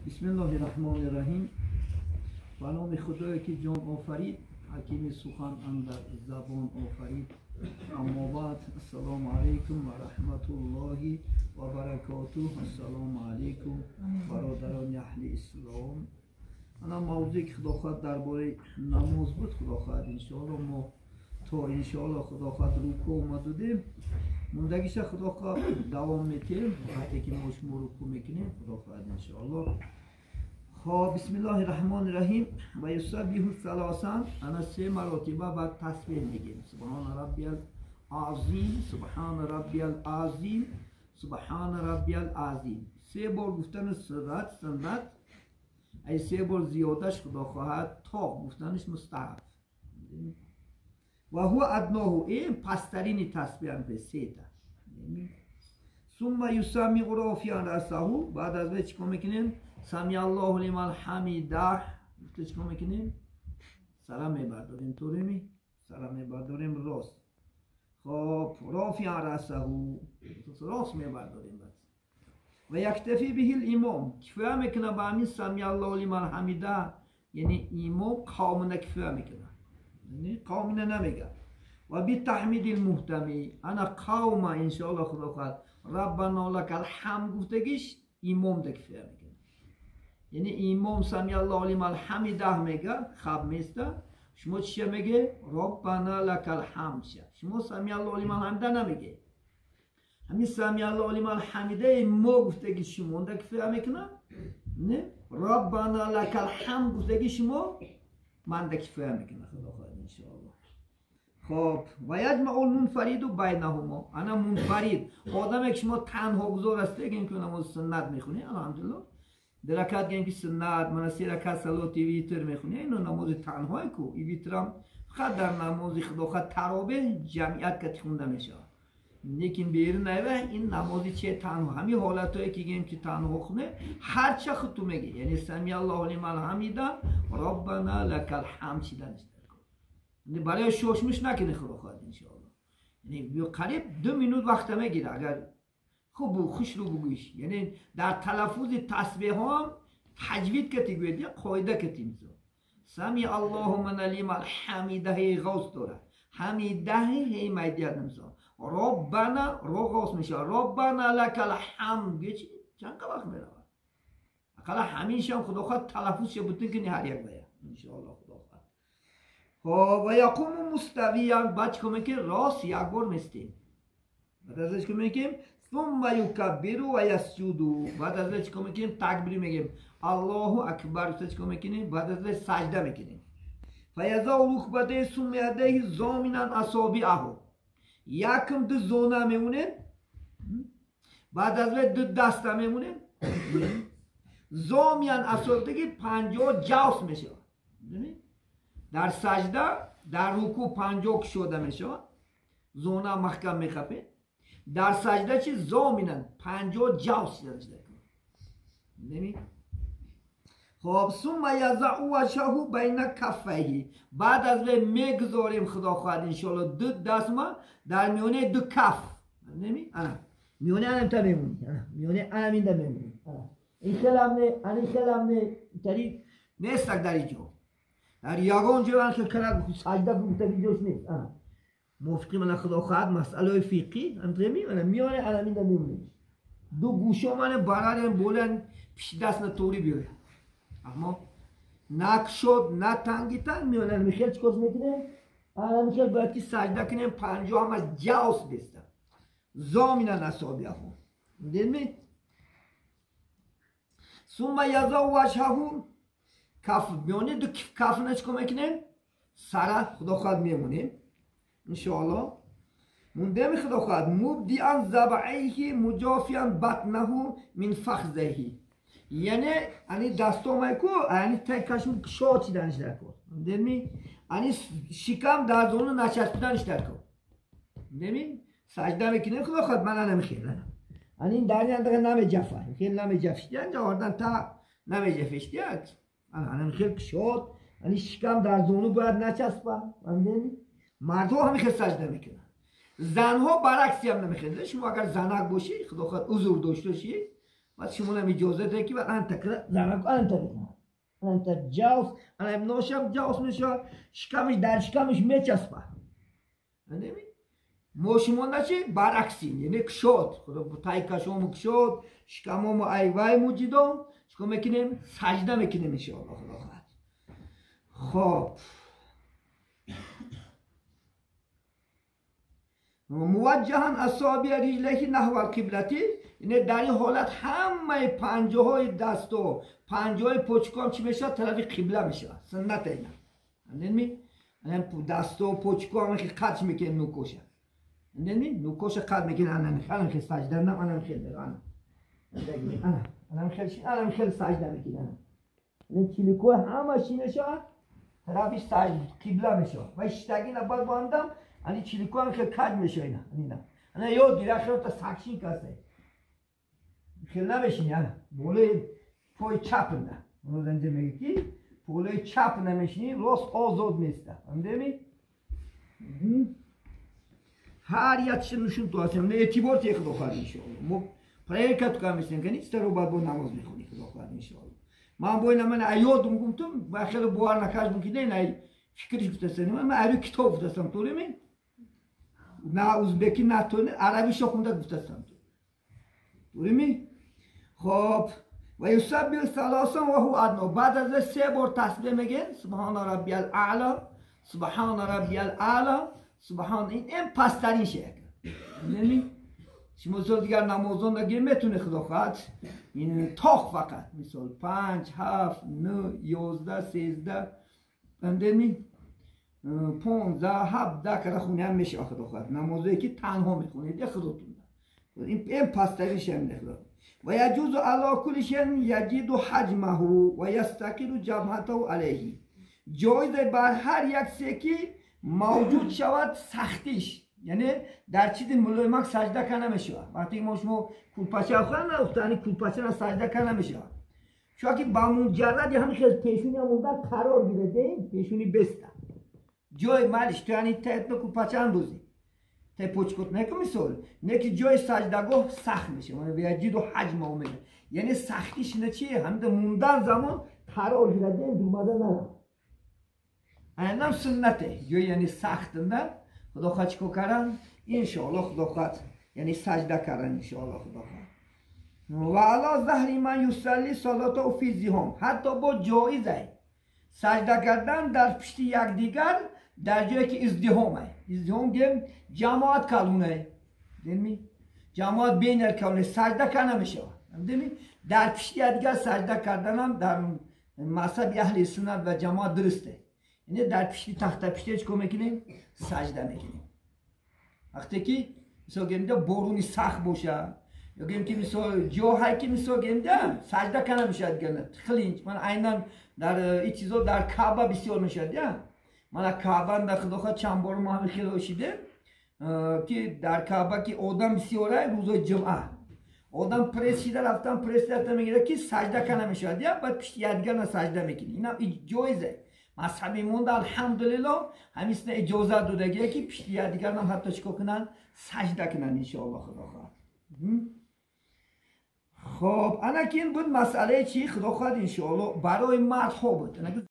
بسم الله الرحمن الرحیم. به نام خدایی که جان آفرید، حکیم سخن اندر زبان آفرید. اما بعد، السلام علیکم و رحمت الله و برکاته. السلام علیکم برادران اهل اسلام. انا موضوعی که خدا خواهد درباره نماز بود، خدا خواهد انشاءالله ما تا انشاءالله خدا خواهد رکوع اومدیم، موندگیش خدا خواهد دوام میتیم وقتی که ما شما رکوع میکنیم، خدا خواهد انشاءالله. خب، بسم الله الرحمن الرحیم. و یسبح ثلاثا، انا سه مراتبه بعد تسبیح میگیم: سبحان ربی العظیم، سبحان ربی العظیم، سبحان ربی العظیم. سه بار گفتن سنت، ای سه بار زیادش خدا خواهد تا گفتنش مستحب. و هو ادناه، این پسترین تسبیح هم به سه تا. ثم یسمع رافعا رأسه، بعد از وی چیکار میکنیم؟ سمی الله لمن حمیده. گفته چیکار میکنیم؟ سلام میبرداریم، طوری سلام میبرداریم راست. خب، رافعا رأسه، راست میبرداریم. بعد و یکتفی به الامام، کفایه میکنه به همین سمی الله لمن حمیده، یعنی امام قومنا کفایه میکنه، یعنی قومنا نمیگه. و بی تحمید المهتمی، انا قوم انشاءالله خدا خواهد ربنا لک الحمد گفتگیش امام ده کفایه میکنه، یعنی امام سمی الله لمن حمیده میگه، خب میسته. شما چیه میگه؟ ربنا لک الحمد. شما سمی الله لمن حمیده نمیگه، همین سمی الله لمن حمیده ما گفتگی شما ده کفایه میکنه، نه ربنا لک الحمد گفتگی شما من ده کفایه میکنه، خدا خواهد انشاءالله. خب، و یجمع المنفرد بینهما، انا منفرد آدم که شما تنها گذار هسته که نماز سنت میخونی، الحمدلله درکت گیم که سنت من سه رکعت صلات ویتر میخونی، اینو نماز تنهای کو ای ویترم فقط در نماز خدا خواهد ترابه جمعیت که خونده میشه، لیکن بیرون نیوه این نمازی چه تنها همین حالتایی که گیم که تنها خونه هر چه خود تو میگه، یعنی سمی الله لمن حمیده ربنا لک الحمد چیدنش در برای شوشمش نکنه خدا خواهد انشاءالله. یعنی قریب 2 minute وقت میگیره اگر خوب خوش رو بگویش، یعنی در تلفظ تسبیح هم تجوید که تگوید یا قاعده که تیمزو سمی الله لمن حمیده غوث داره، حمیده هی میدید نمزا ربنا رو غوث میشه، ربنا لک الحمد چند وقت میره اقلا همیشه هم خدا خواهد تلفظ بودن کنی هر یک باید انشاءالله خدا خواهد. خب، و یقوم مستویا، بعد چیکار میکنیم؟ راست یک بار میستیم، بعد ازش که میگیم ثم یکبر و یسجد، بعد ازش چیکار میکنیم؟ تکبیر میگیم الله اکبر، چیکار میکنیم؟ بعد ازش سجده میکنیم. فیضع رکبتیه ثم یدیه ضامنا اصابعه، یکم دو زونه میمونه، بعد از وی دو دسته میمونه، ضامنا اصابعه 50 جوس میشه. در سجده در رکوع 50 کشوده میشه، زونه محکم میخپه. در سجده چی ضامنا 50 جوس سجده کنه. نمی؟ خب، ثم یضع وجهه بین کفیه، بعد از وی میگذاریم خدا خواهد انشاءالله دو دست ما در میونه دو کف، نمی؟ انا میونه انم تا میمونی، میونه انم این دا میمونی، این خیلم نه، این خیلم نه، تری نیست در اینجا در یگان جا که کرد سجده گفته جوش نیست. موافقی من خدا خواهد مسئله فقهی هم می من میانه انم این دا میمونی، دو گوشا من برارم بلند پیش دست نطوری بیاره، اما نکشد نه تنگی تنگ میانه میخیل چیکار میکنه؟ انا میخیل باید که سجده کنیم 50 هم از جاوس بستم ضامنا اصابعه دیدمی؟ ثم یضع وجهه، کف میانه دو کف نه چیکار میکنیم؟ سره خدا خواهد میمونیم انشاءالله. مونده خدا خواهد مبدعا ذبعیه مجافیا بطنه من فخذه، یعنی انی دستو میکو انی تکشون کشاد چیدنش در کن، دیدمی؟ انی شکم در زانو نچسبیدنش در کن، دیدمی؟ سجده میکنیم خدا خواهد من نمیخیل انی این درنی اندقه نمیجفه خیلی نمیجفشتیان جاوردن تا نمیجفشتیان انی خیلی کشاد انی شکم در زانو باید نچسبه، دیدمی؟ مردها همی خیلی سجده میکنن، زنها برعکسی هم نمیخیل. شما اگر زنک باشی خدا خواهد حضور داشته باشی Баъд шумонам иҷоза дед ки баъд анта кара занак анта бикунад. Анта ҷавс, ана ношам ҷавс мешавад, шикамиш дар шикамиш мечаспад. Мо шумо начи бараксин, яъне кушод. Худо тайкашому кушод, шикамому айвай муҷидо, чикор мекунем? Саҷда мекунем иншоаллоҳ худо хоҳад. Хоб. Муваҷҷаҳан асобия риҷлайҳи наҳвал қиблати, яъне дар ин ҳолат ҳамаи панҷаҳои дасту панҷаҳои почкоам чӣ мешавад? Тарафи қибла мешавад. Суннат ина. Андедми? Дасту почкоам хел қадш мекунем нукоша. Андедми? Нукоша қад мекунем, ана хел саҷда нам, ана хел ана. Ана, ана хел, ана хел саҷда мекунем. Ана чиликои ҳама чӣ мешавад? Тарафи саҷда қибла мешавад. Ва иштаги набад бандам, ани чиликоам хел каҷ мешавад ина, ина. Ана ёд гира хел та сакшин касе. Хел намешини, ана болои пои чап на. Оно занҷа мегӯ ки болои чап намешини, рост озод места. Фаҳмидеми? Ҳар як чиз нушун ту ҳастем. Не эътибор те худо хоҳад иншоаллоҳ. Мо проверка ту кам местем, ки читаро баъд бо намоз мехонӣ худо хоҳад иншоаллоҳ. Ман бо ина ман аёдум гуфтум, ба хеле бовар накардум ки не, ай фикриш гуфтастам. Ман ари китоб гуфтастам, тури на узбеки, на то арабишо хунда гуфтастам. Тури хоб. Ва юсаббиҳу салосан ва ҳува адно. Баъд аз се бор тасбиҳ мегӯянд: субҳана раббиял аъло, субҳана раббиял аъло, субҳан. Ин пасттарин шеър. Мебинӣ? Шумо мисол дигар намозон нагир метуне худо хоҳад. Ин тоқ фақат мисол 5, 7, 9, 11, 13, фаҳмидед? 15, 17 кара хуням мешавад худо хоҳад. Намозое ки танҳо мехонед, худотон. Ин пасттарин шеър мехонад. Ва яҷузу ала кулли шайъин яҷиду ҳаҷмаҳу ва ястақиру ҷабҳатаҳу алайҳи. Ҷоизе бар ҳар як чизе ки мавҷуд шавад сахтиш, яъне дар чизи мулоимак саҷда карда намешавад. Вақте мо шумо кулпача хӯранд, уфтани кулпача саҷда карда намешавад. Чунки ба муҷарради ҳамин хел пешуни ҳамонда қарор гирифтем, пешуни беста. Ҷои малиш ту яъне таетно кулпача андозӣ. Те почкот неку мисол, не ки ҷои саҷдагоҳ сахт мешавад. Яҷиду ҳаҷма мега. Яъне сахтиш на чи? Ҳамида мундан замон қарор гирифтем, думада нарав. Айнам суннате. Ҷои яъне сахтында худо хоҳад чикор кардан? Иншоаллоҳ худо хоҳад, яъне саҷда кардан иншоаллоҳ худо хоҳад. Ва ала заҳри ман юсалли салатаҳу фи зиҳом. Ҳатто бо ҷоизай саҷда кардан дар пишти якдигар дар ҷое ки издиҳомай. Издиҳом гем ҷамоат калунай. Деми? Ҷамоат бейнар калунай саҷда карда намешавад. Деми? Дар пишти якдигар саҷда карданам дар мазҳаби аҳли суннат ва ҷамоат дурусте. Яъне дар пишти тахта пиште чикор мекунем? Саҷда мекунем. Вақте ки мисол гем боруни сахт бошад, ё гем ки мисол ҷоҳае ки мисол гем саҷда карда намешавад дигар хилинч. Ман айнан дар ин чизо дар Каъба бисёр мешавад. Мана Каъба дар худо хоҳад чанд бор мо ҳамин хело шидем ки дар Каъба ки одам бисёрай рӯзои ҷумъа. Одам пресс шида рафтан, пресс рафтан мегирад ки саҷда карда намешавад, баъд пишти якдигар на саҷда мекунӣ. Инам ҷоизе. Мазҳаби монда алҳамдулиллоҳ ҳамисна иҷозат додагие ки пишти якдигарам ҳатто чикор кунанд? Саҷда кунанд иншоаллоҳ худо хоҳад. Хоб, ана ки ин буд масъалаи чи худо хоҳад иншоаллоҳ барои мардҳо буд.